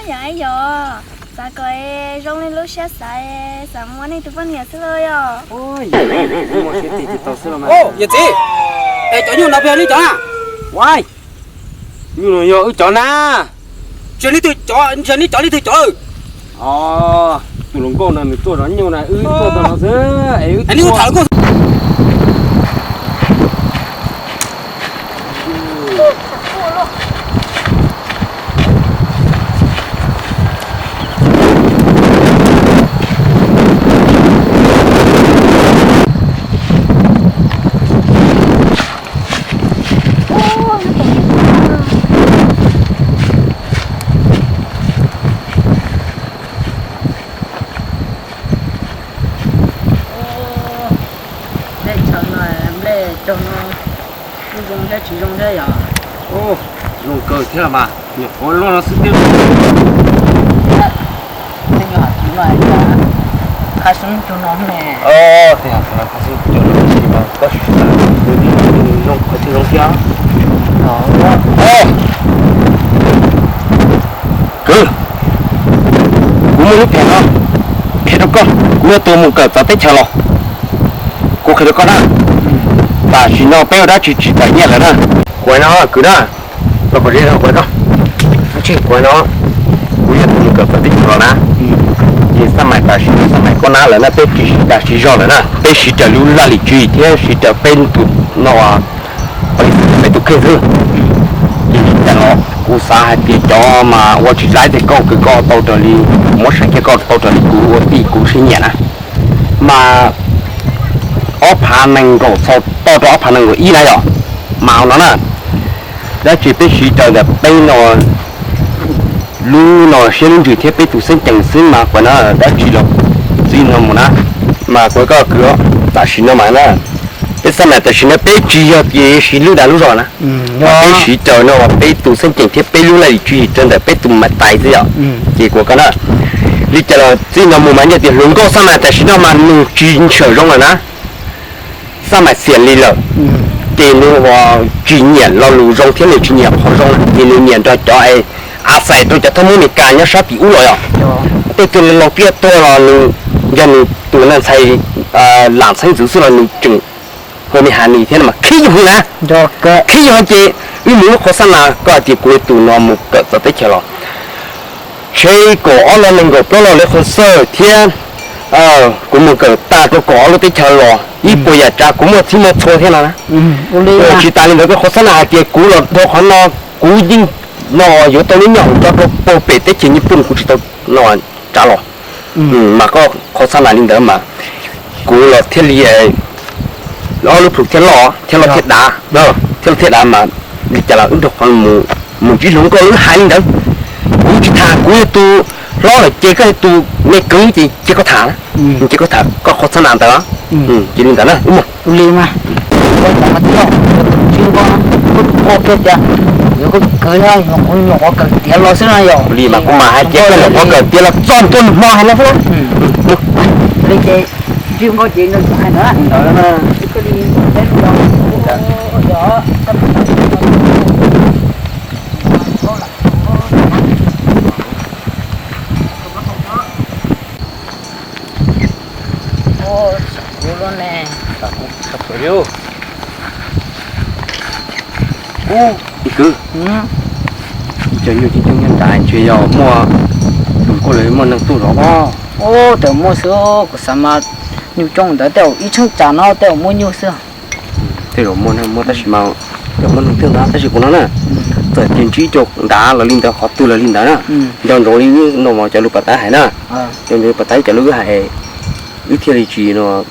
Yog, yog, xav kom zoo li lub siab xav, xav muaj nej tus poj niam xwb los yog. Yawm txiv, es cov nyuj no puas yog nej cov na? Nyuj no yog wb cov na. Tsis yog nej cov, tsis yog nej cov, leej twg cov? Tus hluas nkauj no nws tuaj zov nyuj na, wb tuaj tau no xwb es wb tuaj. Teb chaws no nplej cog no kuj zoo thiab tsis zoo thiab yom. Zoo kawg thiab mas, nyuam qhuav luaj no xwb twb Tej nyuag hav tsuv no, qhab xub cug no ne. Tej hav tsuv no qhab xub cug no tab sis mas koj sim xav zoo qhov twg zoo thiab. Kwv, kuv muaj lub phem no qhia rau koj, kuv yuav tus mus kawm txawv teb chaws los. Kuv qhia rau koj na, tam sim no peb ua dab tsi tsis txawm nyiaj lawm na. Kuv no kwv na, los kom zeb no kuv no, kuv no, kuv yuav tus mus kawm txawv teb chaws los na. Ces xab mais tam sim no xab mais koj nab lawm na, peb tsis siv tas siv zog lawm na, peb siv raws lub laj lim tswv yim thiab siv raws peb tus no peb tus kheej xwb. Ces li cas los kuv xav hais tias cov mas ua tsis laib tias koj kwv koj tau raws li, muab saib kiag koj tau raws li kuv ua tij kuv siab nyiam na. Mas ob phav nees nkaum txog toj rau ob phav nees nkaum ib na yom, mas no na, dab tsi peb siv raws ntawm peb no lub no siab lub ntsws thiab peb tus xeeb ceem xwb mas kuv na dab tsi los txij no mus na, mas kuv koj kwv tam sim no mas na, peb xab mais tam sim no peb tsis yog tias siv lub dag lub zog na, peb siv raws no peb tus xeeb ceem thiab peb lub laj lim tswv yim raws ntawm peb tus mais tais xwb yom. Ces kuv koj na, li cas los txij no mus mas nyiaj tias hluas nkauj xab mais tam sim no mas nws tsis ntshaw zoo lawm na, xab mais xiam li lawm. Ces nws tsis nyiam lo lus zoo thiab nws tsis nyiam qhov zoo na, ces nws nyiam nrog cov es a xais rau cov thaj mub Mes Kas nyob sab tim ub los yom. Tej tug laus tiaj tuag los nws, yog nws tus neeg ntxhais lam txheeb ntxwv xwb los nws tseem hu me has nws thiab mas khib yus na, khib yus ces wb mus lub qhov xab nas koj hais tias kuv tus no mus kawm txawv teb chaws los, tshe kaum ob los nees nkaum plaub los lawv qhov xawj thiab kuv mus kawm tag rau kaum ob lub teb chaws los ib puas yam tsav kuv muaj txhij muaj txhua thiab no na. Tsis tas li ntawd koj qhov xab nas hais tias kuv los dhau qhov no, kuv yeej no yuav tau lub nyom tso rau puag pem teb chaws Nyij Pooj kuv tsis tau no tsav los. Mas koj qhov xab nas li ntawd mas kuv los thiaj li ob lub plhus thiaj loj thiab loj thiab dav, thiab loj thiab dav mas li cas los wb nrog qhov mus ntsib hluas nkauj wb hais li ntawd. Kuv tsis tham, kuv yog tus hlob lawm ces koj yog tus me kwv ces cia koj tham, cia koj tham koj qhov xab nas ntawd. Ces li ntawd na wb mus. Ua li mas, koj cov mas tij laug, yuav tus ntsib nkauj, koj tus poj kiag tias yuav koj tus kwv na, nyuam qhuav nyuam qhuav kawm tiav los xwb no yom. Ua li mas kuv mas hais tias koj nyuam qhuav kawm tiav los txog ntua nws hmo hais no xwb na. Li ces ntsib nkauj ces nws hais ntawd na. Kuv, kwv, ib co nyuj coob coob nyob nrad ntshe yog muaj tus koj lawv muaj neeg tuaj zov pob. Ub, tawm muaj xwb, kuv xav mas nyuj coob ntawd tej zaum ib cheeb tsam no tej zaum muaj nyuj xwb. Tej zaum muaj neeg muaj tab sis mas cov muaj neeg twg ntag tab sis kuv no na, txawm tias ntsib cov nrad los li ntawd qhov twg los li ntawd na, nco ntsoov li no cov lus pas tab hais na, nco ntsoov pas tab cov lus wb hais, wb thiaj li tsis no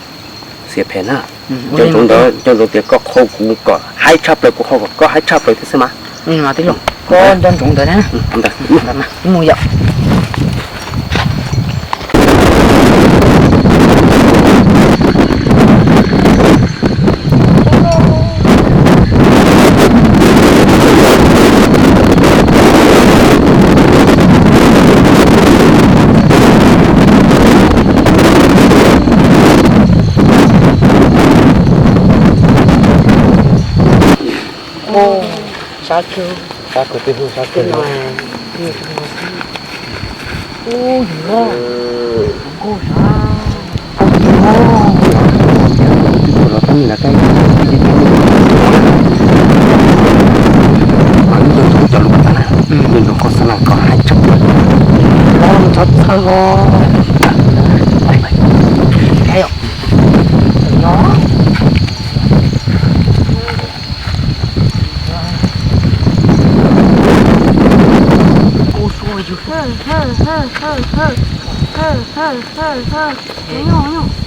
xiam phem na. Nco ntsoov ntawd, nco ntsoov tias koj qhau kuv kom haib tshaj plaws, kuv qhau kom koj haib tshaj plaws thiab xwb mas. Koj nco ntsoov ntawd na. Mus yom. Sab kawg, sab kawg twb hu sab kawg no. Ub, yog, nkauj na. Ub, yog, los peb los kaj mas ib co lus tas na, nws nrog koj xav lawm koj hais tseeb. Los txhob txhawj os.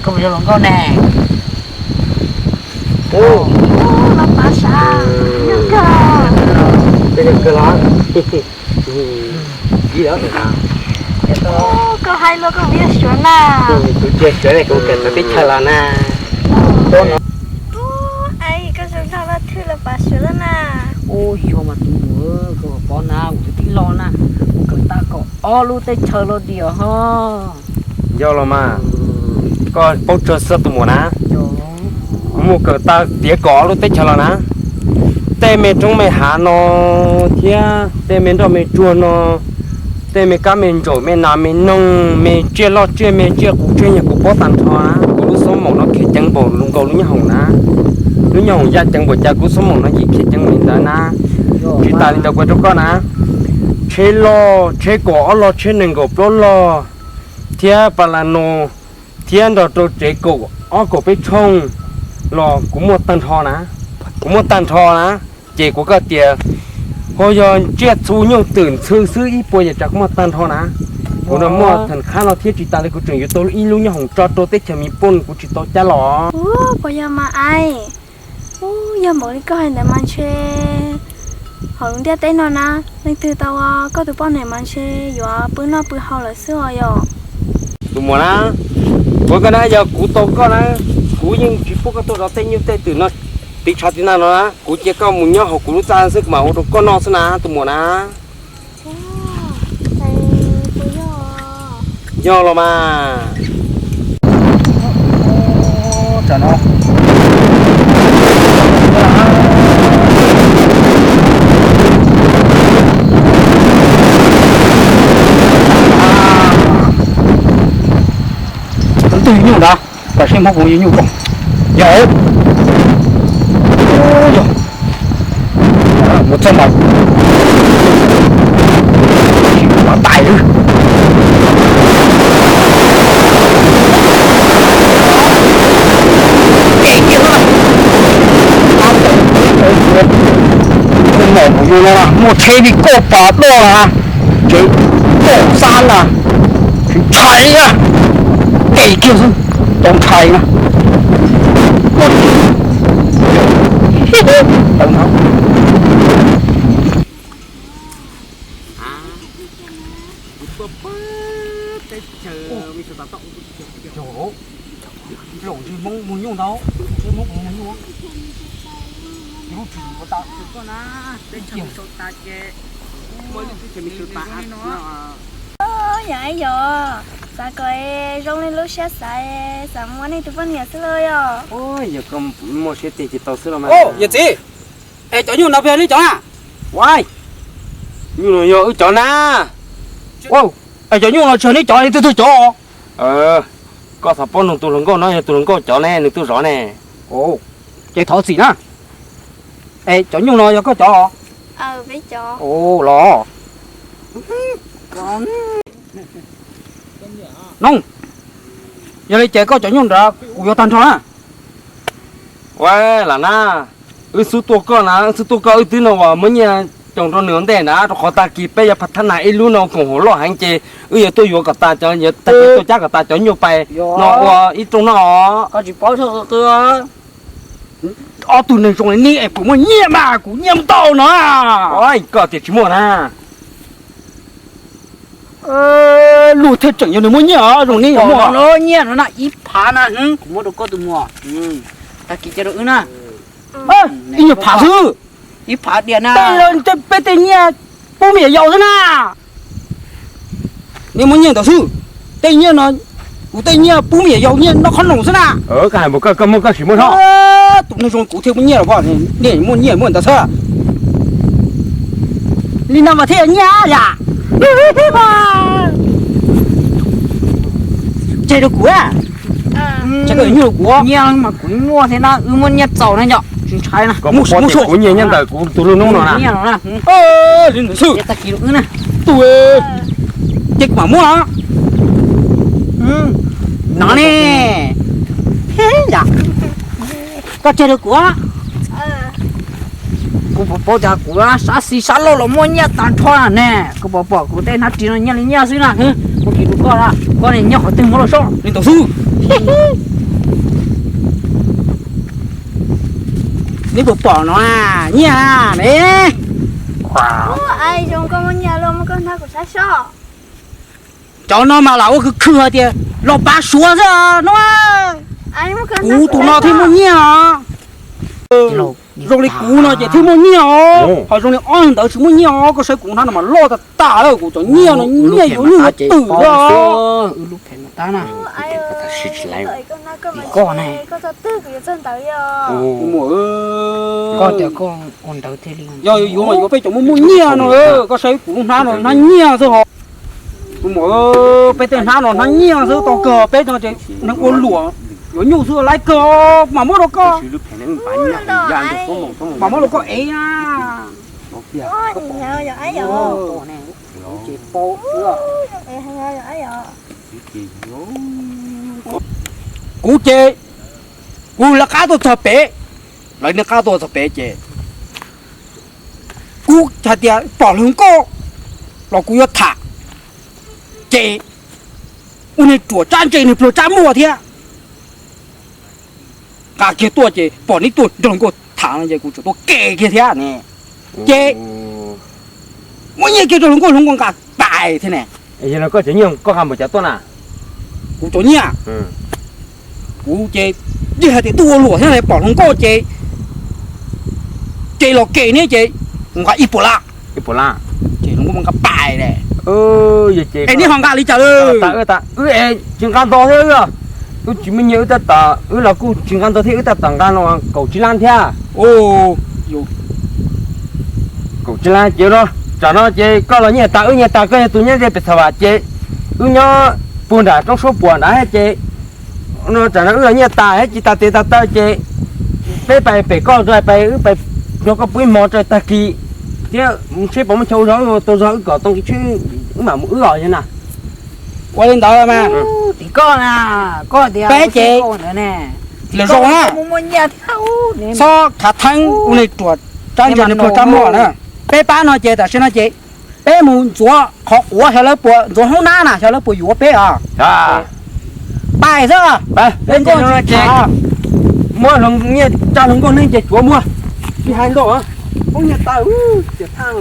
Koj puas yog hluas nkauj ne? Ub, los pab sav, yog kawg. Koj yog kawg los? Koj hais los koj puas yog Suav na? Kuv tsis yog Suav ne, kuv kawm tau teb chaws los na. Ub, koj zoo nkauj loj thwj los pab Suav lawm na. Ub, yog mas tus muam, koj puas paub na, kuv twb tib lo na, kuv kawm tau kaum ob lub teb chaws los diam ho. Yog los mas, koj paub tsawg xwb tus muam na? Kuv mus kawm tau tiav kaum ob lub teb chaws los na. Tej me roob me hav no thiab tej me nroj me tsuag no, tej me kab me ntsaum me nas me noog me tsiaj loj tsiaj me tsiaj qus tsiaj nyiaj kuv paub tag nrho na. Kuv lub xab maum no khiav ceev npaum nkaus lub nyob hoom na. Lub nyob hoom yaj ceev npaum cas kuv lub xab maum no yeej khiav ceev npaum li ntawd na. Tsis tas li ntawd kuv hais rau koj na, tsheb loj tsheb kaum ob loj tsheb nees nkaum plaub loj thiab pas las no thiab nrog rau tsev kaum ob kaum peb tshooj los kuv muaj tag nrho na. Kuv muaj tag nrho na. Ces kuv hais tias, ho yog tsiaj txhu nyuj twm ntxhw xwb ib puas yam tsav kuv muaj tag nrho na. Kuv no muaj thaum qab no thiab tsis tas li kuv tseem yuav tau ib lub nyob hoom tso rau teb chaws Miv Pooj kuv tsis tau cab los. Ub, puas yog mas aib? Ub, yog npaum li koj hais ntawd mas ntshe hauv lub ntiaj teb no na, leej twg tau ua koj tus poj niam mas ntshe yuav pw noj pw haus lawm xwb os yom. Tus muam na, kuv koj na, yog kuv tau koj na, kuv yeej tsis pub koj tuaj zov tej nyuj tej twm no tiv tshav tiv nag no na. Kuv cia koj mus nyob hauv kuv lub txaj xwb, kuv mam ua rau koj noj xwb na tus muam na. Yog los mas. Twb yog nyuj ntag, tam sim Hmoob Hmoob yug nyuj kom. Yog, yog, mus txog mas tsis ua tais lawm. Ces kiag xwb na, tab tom mus yug no muaj tsheb li koj pas doj na, tsev kaum xab na, tsis ntshai na, ces kiag xwb, tau ntshai na. Kuv tuaj pab teb chaws me sawv tas toj. Yog, laus ntsej Hmoob mus nyuj ntau, ntsej Hmoob mus nyuj. Yus lub tsis ua tas koj na, teb chaws me sawv tas ces muaj ib lub teb chaws me sawv tas no. Yog, yog, xav kom zoo li lub siab xav, xav mus ua nej tus poj niam xwb los yog. Yog koj muaj siab tiag ces tau xwb los mas. Yawm txiv, es cov nyuj no puas yog nej cov na? Nyuj no yog wb cov na. Es cov nyuj no tsis yog nej cov, leej twg tuaj cov? Koj xav paub nug tus hluas nkauj no yog tus hluas nkauj cov ne, nws tuaj zov ne. Ces thov txim na. Es cov nyuj no yog koj cov? Los. Noog, yog li ces koj cov nyuj ntawd kuv yuav tag nrho na. Ua lam na, wb xub tuaj koj na, wb xub tuaj koj, wb twb no uas muab nyiaj coos rau nws ua ntej na, rau qhov tag kis peb yuav pha thab nas ib lub no koom haum loj heev ces wb yuav tuaj yuav kom tas cov, yuav tuaj cab kom tas cov nyuj pais no ua ib rooj noj. Koj tsis paub txog qw, ob tug neeg zoo li nej es puas muaj nyiaj mas kuv nyiaj mus tau no. Koj tias tsis muaj na. Luag thiaj tseem yog nws muaj nyiaj os, zoo li nej muaj nyiaj no na, ib phav na, kuv muab rau koj tus muam, tag kis cia rau wb na. Ib nyuag phav xwb. Ib phav diam na. Peb tej nyiaj pub me nyuam yaus xwb na. Nej muaj nyiaj ntawd xwb. Tej nyiaj no, kuv tej nyiaj pub me nyuam yaus nyiaj noj qhob noom xwb na. Koj hais mus koj, koj muaj koj sim muaj no. Tus neeg zoo kuv thiaj muaj nyiaj los, nej muaj nyiaj muaj ntawd xwb. Li no mas thiaj yog nyiaj yam. Rau kuv, nyiaj rau kuv, nyiaj mas kuv muaj thiab na, wb muab nyiaj txaus na yom, tsis ntshai na. Kuv nyiaj nyob ntawm kuv tus lub noob no na. Nyiaj no na, tag kis rau wb na. Ces kuv mam muab no. No ne, koj tseg rau kuv. Kuv puas paub tias kuv sab xis sab laug los muaj nyiaj tag nrho na ne. Koj puas pom kuv tej hnab ris no nyiaj li nyiaj xwb na. Kuv kis rau koj, koj niam nyob qhov twg muab los soj li ntawd xwb. Neb puas pom no, nyiaj ne. Cov no mas lam ua khwv khwv hais tias los pab Suav xwb no. Kuv tus no thiaj muaj nyiaj os. Zoo li kuv no ces thiaj muaj nyiaj os, ho zoo li ob ntawd tsis muaj nyiaj os. Koj saib kuv hnab no mas loj tag tag lawm, kuv cov nyiaj no nyiaj yuav luj yuav twm os. Koj ne, koj tias koj ua ntawd thiaj li, yog yuav mas yuav peb cov muaj muaj nyiaj no. Koj saib kuv lub hnab no hnab nyiaj xwb ho. Kuv muam, peb tej hnab no hnab nyiaj xwb, tau kawg peb no ces neeg ua luam yuav nyuj xwb, laiv kawg, mam muab rau koj. Mam muab rau koj ev na. Kuv ces, kuv lawv qab tuaj txog pem, lawv niag qab tuaj txog pem ces kuv hais tias pom hluas nkauj los kuv yuav tham, ces ua niag ruam tsab ntse niag pluag tsab muaj thiab. Nqa kiag tuaj ces pom neb tuaj nrog hluas nkauj tham no ces kuv tsuas tuaj ke kiag thiab ne. Ces muab nyiaj kiag rau hluas nkauj, hluas nkauj nqa pais thiab ne. Yog no koj cov nyiaj koj nqa mus cov tuaj na? Kuv cov nyiaj, kuv ces yeej hais tias tuaj ua luam thiab pom hluas nkauj ces, ces los ke neb ces kuv nqa ib puas lab. Ib puas lab. Ces hluas nkauj nqa pais ne. Es neb ho nqa li cas lawm? Wb es tsis nqa ntau thiab wb, wb tsis muaj nyiaj wb tab tom, wb los kuj tsis nqa ntau thiab wb tab tom nqa no kaum tsib lab thiab. Kaum tsib lab ces no, tsam no ces koj los nyiaj tas wb nyiaj tas, koj yog tus nyob ze pem Thaum Vam ces wb nyob puag nram roob suab puam nrad ces, no tsam no wb los nyiaj tas thiab tsis tas tes tas taw ces peb pais pem koj, pais wb pais nrog koj pub ib hmo tso tag kis thiab seb puas muaj chaw ua zog, tau zog wb kom tau nqi tsheb wb mam mus wb os na. Ua li ntawd mas, tim koj na, koj tias peb ces lawm zoo na, txhob khav theeb ua niag ruam tsab ntse niag pluag tsab muaj na. Peb pab no ces tam sim no ces peb mus ntxuav qhov quav, xyov lawv puas ntxuav hoob nab na, xyov lawv puas yuav peb os. Pais xwb, peb nkauj tsis tham. Muab nyiaj tsa hluas nkauj neeg ces tsuav muag, tsis hais ntau, muab nyiaj tas tiam thaj.